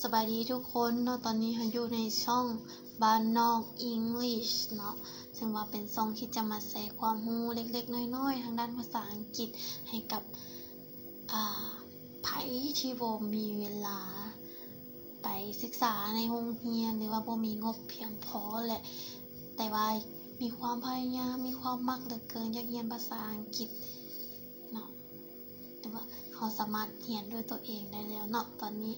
ສະບາຍດີທຸກຄົນເນາະ, ຕອນນີ້ເຮົາຢູ່ໃນຊ່ອງບ້ານນອກ English ເນາະ, ເຊິ່ງວ່າເປັນຊ່ອງທີ່ຈະມາແຊຄວາມຮູ້ເລັກໆນ້ອຍໆທາງດ້ານພາສາອັງກິດໃຫ້ກັບ ອ່າ ໃຜທີ່ບໍ່ມີເວລາໄປສຶກສາໃນໂຮງຮຽນ ຫຼືວ່າບໍ່ມີງົບພຽງພໍ ແລະ ແຕ່ວ່າມີຄວາມພະຍາຍາມ, ມີຄວາມມັກເຫຼືອເກີນ ຢາກຮຽນພາສາອັງກິດເນາະ. ແຕ່ວ່າເຮົາສາມາດຮຽນດ້ວຍຕົວເອງໄດ້ແລ້ວເນາະ, ຕອນນີ້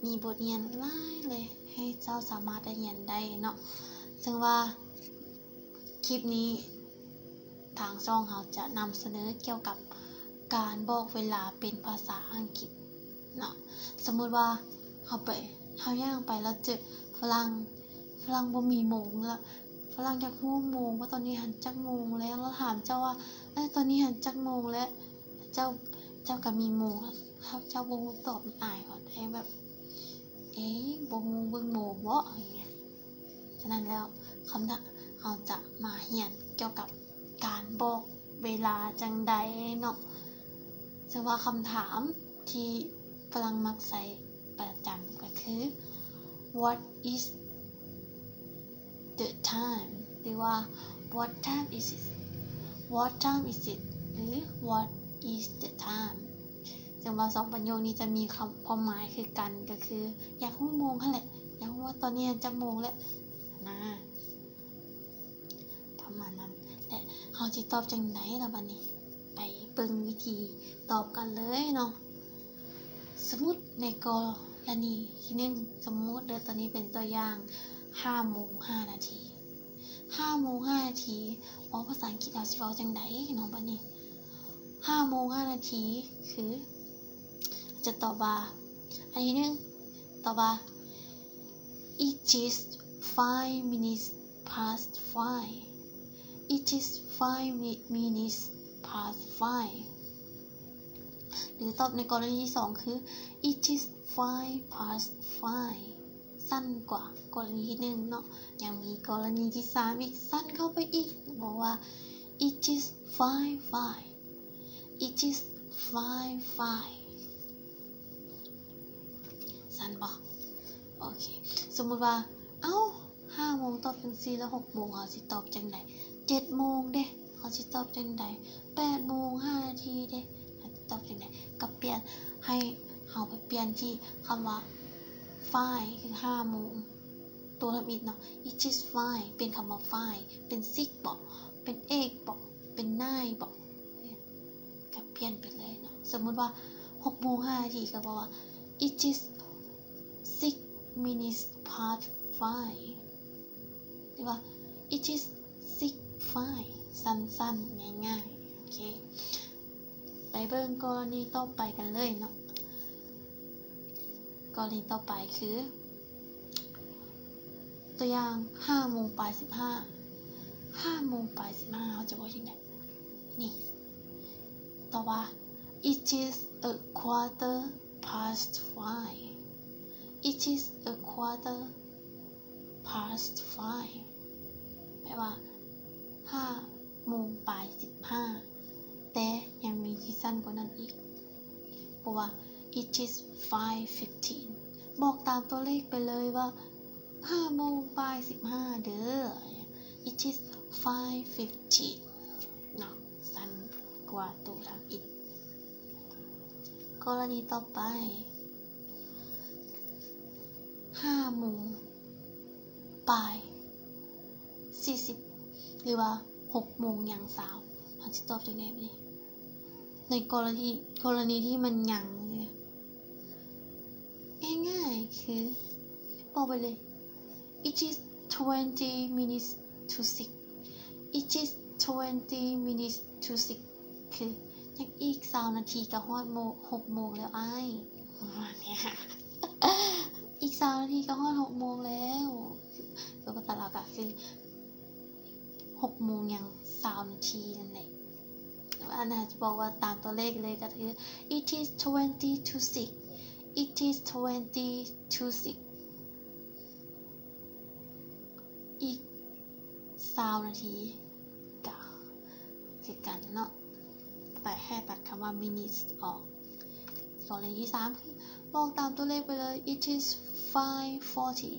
ມີບົດຮຽນຫຼາຍເລີຍ ໃຫ້ເຈົ້າສາມາດໄດ້ຮຽນໄດ້ເນາະ. ເຊິ່ງວ່າຄລິບນີ້ທາງຊ່ອງເຮົາຈະນຳສະເໜີກ່ຽວກັບການບອກເວລາເປັນພາສາອັງກິດເນາະ. ສົມມຸດວ່າເຮົາໄປ ເຮົາຍ່າງໄປແລ້ວເຈີຝຣັ່ງ, ຝຣັ່ງບໍ່ມີໂມງ ແລ້ວຝຣັ່ງຢາກຮູ້ໂມງວ່າຕອນນີ້ຫັ້ນຈັກໂມງແລ້ວ, ແລ້ວຖາມເຈົ້າວ່າ ເອີ ຕອນນີ້ຫັ້ນຈັກໂມງແລ້ວ? ເຈົ້າ ເຈົ້າກໍມີໂມງ ແລ້ວເຈົ້າບໍ່ຮູ້ຕອບ ມັນອາຍເຂົາ ແຕ່ແບບ ເອ ບໍ່ຮູ້ເບິ່ງໂມງບໍ ຈັ່ງຊີ້. ສະນັ້ນແລ້ວ ຄຳຖາມ ເຮົາຈະມາຮຽນກ່ຽວກັບການບອກເວລາຈັ່ງໃດເນາະ. ເຊິ່ງວ່າຄຳຖາມທີ່ຝຣັ່ງມັກໃຊ້ປະຈຳກໍຄື What is the time? ຫຼືວ່າ What time is it? What time is it? ຫຼື What is the time? ເຊິ່ງວ່າສອງປະໂຫຍກນີ້ຈະມີຄຳ ຄວາມໝາຍຄືກັນ ກໍຄືຢາກຮູ້ໂມງຫັ້ນແຫຼະ, ຢາກຮູ້ວ່າຕອນນີ້ຫັ້ນຈັກໂມງແລ້ວນະ ປະມານນັ້ນ. ແລະ ເຮົາຊິຕອບຈັ່ງໃດລະບາດນີ້? ໄປເບິ່ງວິທີຕອບກັນເລີຍເນາະ. ສົມມຸດໃນກໍລະນີທີໜຶ່ງ, ສົມມຸດເດີ ຕອນນີ້ເປັນຕົວຢ່າງ ຫ້າໂມງຫ້ານາທີ. ຫ້າໂມງຫ້ານາທີ ເວົ້າພາສາອັງກິດເຮົາຊິເວົ້າຈັ່ງໃດເນາະບາດນີ້? ຫ້າໂມງຫ້ານາທີ ຄື ຈະຕອບວ່າ ອັນທີໜຶ່ງ ຕອບວ່າ It is five minutes past five. It is five mi- minutes past five. ຫຼືຕອບໃນກໍລະນີທີສອງ ຄື It is five past five. ສັ້ນກວ່າກໍລະນີທີໜຶ່ງເນາະ. ຍັງມີກໍລະນີທີສາມອີກ, ສັ້ນເຂົ້າໄປອີກ, ບອກວ່າ It is five five. It is five five. ສັ້ນບໍ່? ໂອເຄ. ສົມມຸດວ່າ ເອົ້າ ຫ້າໂມງຕອບຈັ່ງຊີ້ ແລ້ວຫົກໂມງເຮົາຊິຕອບຈັ່ງໃດ? ເຈັດໂມງເດ ເຮົາຊິຕອບຈັ່ງໃດ? ແປດໂມງຫ້ານາທີເດ ເຮົາຊິຕອບຈັ່ງໃດ? ກໍປ່ຽນ ໃຫ້ເຮົາໄປປ່ຽນທີ່ຄຳວ່າ five ຄືຫ້າໂມງ ຕົວທຳອິດເນາະ. It is five ປ່ຽນຄຳວ່າ five ເປັນ six ບໍ? ເປັນ eight ບໍ? ເປັນ nine ບໍ? ກໍປ່ຽນໄປເລີຍເນາະ. ສົມມຸດວ່າຫົກໂມງຫ້ານາທີ ກໍບອກວ່າ It is six minutes past five ຫຼືວ່າ It is six five ສັ້ນໆ ງ່າຍໆ. ໂອເຄ ໄປເບິ່ງກໍລະນີຕໍ່ໄປກັນເລີຍເນາະ. ກໍລະນີຕໍ່ໄປຄື ຕົວຢ່າງ ຫ້າໂມງປາຍສິບຫ້າ. ຫ້າໂມງປາຍສິບຫ້າ ເຮົາຈະເວົ້າຈັ່ງໃດ? ນີ້ ຕອບວ່າ It is a quarter past five. It is a quarter past five ແປວ່າ ຫ້າໂມງປາຍສິບຫ້າ ແຕ່ຍັງມີທີ່ສັ້ນກວ່ານັ້ນອີກ ເພາະວ່າ It is five fifteen ບອກຕາມຕົວເລກໄປເລີຍວ່າ ຫ້າໂມງປາຍສິບຫ້າເດີ. It is five fifteen ເນາະ, ສັ້ນກວ່າໂຕທຳອິດ. ກໍລະນີຕໍ່ໄປ ຫ້າໂມງປາຍສີ່ສິບ ຫຼືວ່າຫົກໂມງຍ່າງຊາວ ເຮົາຊິຕອບຈັ່ງໃດບາດນີ້? ໃນກໍລະນີ ກໍລະນີທີ່ມັນຍັງເລີຍ ງ່າຍໆ ຄືບອກໄປເລີຍ It is twenty minutes to six. It is twenty minutes to six ຄືຍັງອີກຊາວນາທີກໍຮອດໂມ ຫົກໂມງແລ້ວອ້າຍ ປະມານນີ້. ອີກຊາວນາທີກໍຮອດຫົກໂມງແລ້ວ ກໍພາສາລາວກໍຄືຫົກໂມງຍັງຊາວນາທີນັ້ນແຫຼະ. ອັນນັ້ນຈະບອກວ່າຕາມຕົວເລກເລີຍກໍຄື It is twenty to six. It is twenty to six. ອີກຊາວນາທີກະຄືກັນເນາະ. ແຕ່ໃຫ້ຕັດຄຳວ່າ minutes ອອກ. ກໍລະນີທີສາມຄື ບອກຕາມຕົວເລກໄປເລີຍ It is five forty.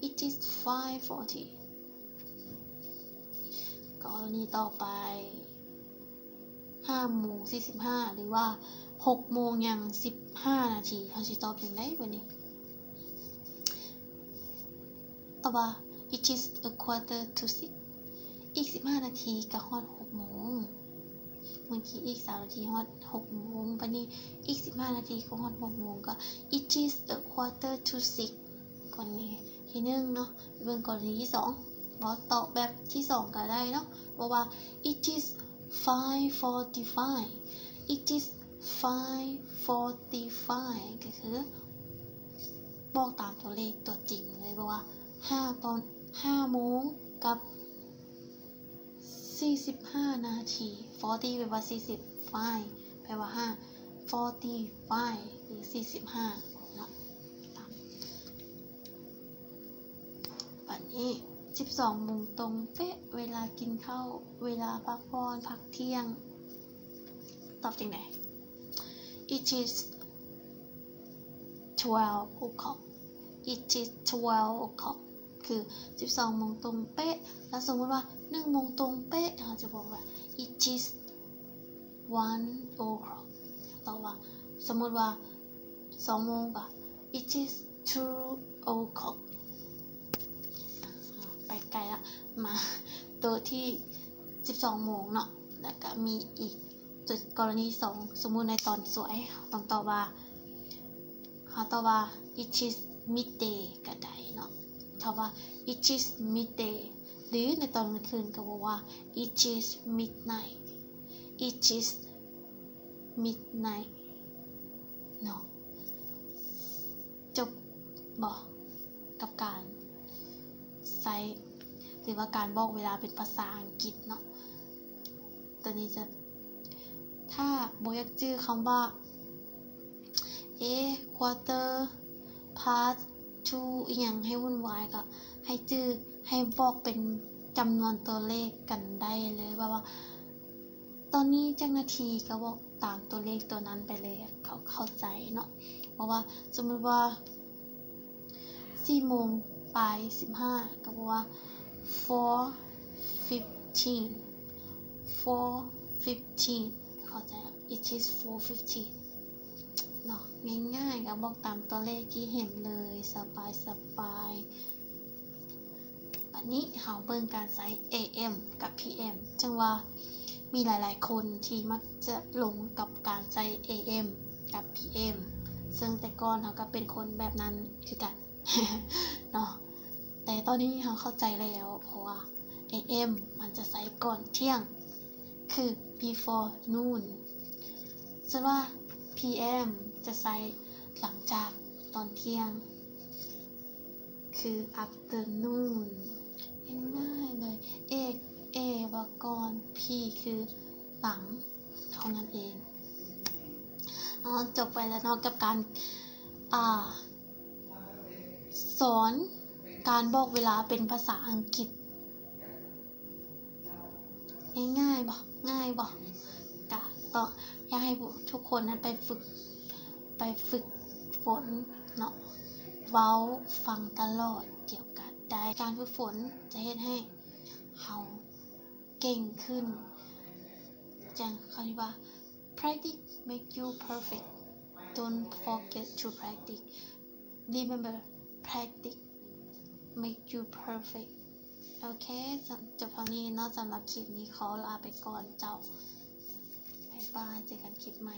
It is five forty. ກໍລະນີຕໍ່ໄປ ຫ້າໂມງສີ່ສິບຫ້າ ຫຼືວ່າ ຫົກໂມງຍັງສິບຫ້ານາທີ ເຮົາຊິຕອບຈັ່ງໃດບາດນີ້? ຕອບວ່າ It is a quarter to six. ອີກສິບຫ້ານາທີກໍຮອດຫົກໂມງ. ເມື່ອກີ້ອີກສາມນາທີຮອດຫົກໂມງ, ບາດນີ້ອີກສິບຫ້ານາທີກໍຮອດຫົກໂມງ, ກໍ It is a quarter to six. ກໍນີ້ທີໜຶ່ງເນາະ. ເບິ່ງກໍລະນີທີສອງ ເວົ້າຕອບແບບທີສອງກໍໄດ້ເນາະ, ເວົ້າວ່າ It is five forty-five. It is five forty-five ກໍຄືບອກຕາມຕົວເລກຕົວຈິງເລີຍ, ບອກວ່າຫ້າຕອນ ຫ້າໂມງກັບສີ່ສິບຫ້ານາທີ. Forty ແປວ່າສີ່ສິບ, five ແປວ່າຫ້າ, forty-five ຫຼືສີ່ສິບຫ້າເນາະ. ບາດນີ້ສິບສອງໂມງຕົງເປະ ເວລາກິນເຂົ້າ, ເວລາພັກຜ່ອນ ພັກທ່ຽງ. ຕອບຈັ່ງໃດ? It is twelve o'clock. It is twelve o'clock. ຄືສິບສອງໂມງຕົງເປະ. ແລ້ວສົມມຸດວ່າໜຶ່ງໂມງຕົງເປະ ເຮົາຈະບອກວ່າ It is one o'clock. ຕໍ່ວ່າ ສົມມຸດວ່າສອງໂມງກໍ It is two o'clock. ໄປໄກລະ. ມາໂຕທີ່ສິບສອງໂມງເນາະ. ແລ້ວກໍມີອີກ ກໍລະນີສອງ ສົມມຸດໃນຕອນສວຍ ເຮົາຕ້ອງຕອບວ່າ ເຮົາຕອບວ່າ It is midday ກໍໄດ້ເນາະ. ຖ້າວ່າ It is midday ຫຼືໃນຕອນກາງຄືນກໍບອກວ່າ It is midnight. It is midnight ເນາະ. ຈົບບໍ່ ກັບການໃຊ້ ຫຼືວ່າການບອກເວລາເປັນພາສາອັງກິດເນາະ. ຕົວນີ້ຈະ ຖ້າບໍ່ຢາກຈື່ຄຳວ່າ A quarter past two ອີ່ຫຍັງໃຫ້ວຸ່ນວາຍ ກໍໃຫ້ຈື່ ໃຫ້ບອກເປັນຈຳນວນຕົວເລກກັນໄດ້ເລີຍ ແບບວ່າ ຕອນນີ້ຈັກນາທີ ກໍບອກຕາມຕົວເລກຕົວນັ້ນໄປເລີຍ ເຂົາເຂົ້າໃຈເນາະ. ເພາະວ່າສົມມຸດວ່າສີ່ໂມງປາຍສິບຫ້າ ກໍບອກວ່າ four fifteen, four fifteen ເຂົ້າໃຈ It is four fifteen ເນາະ. ງ່າຍໆ ກໍບອກຕາມຕົວເລກທີ່ເຫັນເລີຍ ສະບາຍໆ. ບາດນີ້ເຮົາເບິ່ງການໃຊ້ AM ກັບ PM ເຊິ່ງວ່າມີຫຼາຍໆຄົນທີ່ມັກຈະຫຼົງກັບການໃຊ້ AM ກັບ PM ເຊິ່ງແຕ່ກ່ອນເຮົາກໍເປັນຄົນແບບນັ້ນຄືກັນເນາະ. ແຕ່ຕອນນີ້ເຮົາເຂົ້າໃຈແລ້ວ ເພາະວ່າ AM ມັນຈະໃຊ້ກ່ອນທ່ຽງ ຄື before noon, ສ່ວນວ່າ PM ຈະໃຊ້ຫຼັງຈາກຕອນທ່ຽງ ຄື afternoon. ງ່າຍໆເລີຍ A ວ່າກ່ອນ P ຄືຫຼັງເທົ່ານັ້ນເອງ. ເນາະ ຈົບໄປແລ້ວເນາະ ກັບການ ອ່າ ສອນການບອກເວລາເປັນພາສາອັງກິດ. ງ່າຍໆບໍ່? ງ່າຍບໍ່? ກະຕ້ອງ ຢາກໃຫ້ຜູ້ ທຸກຄົນນັ້ນໄປຝຶກ ໄປຝຶກຝົນເນາະ ເວົ້າ ຟັງຕະຫຼອດ ດຽວກະໄດ້. ການຝຶກຝົນຈະເຮັດໃຫ້ເຮົາເກັ່ງຂຶ້ນ ຈັ່ງເຂົາເອີ້ນວ່າ practice make you perfect. Don't forget to practice. Remember, practice make you perfect. ໂອເຄ ຈົບເທົ່ານີ້ເນາະ ສຳລັບຄລິບນີ້ ຂໍລາໄປກ່ອນເຈົ້າ. ບາຍບາຍ ເຈີກັນຄລິບໃໝ່.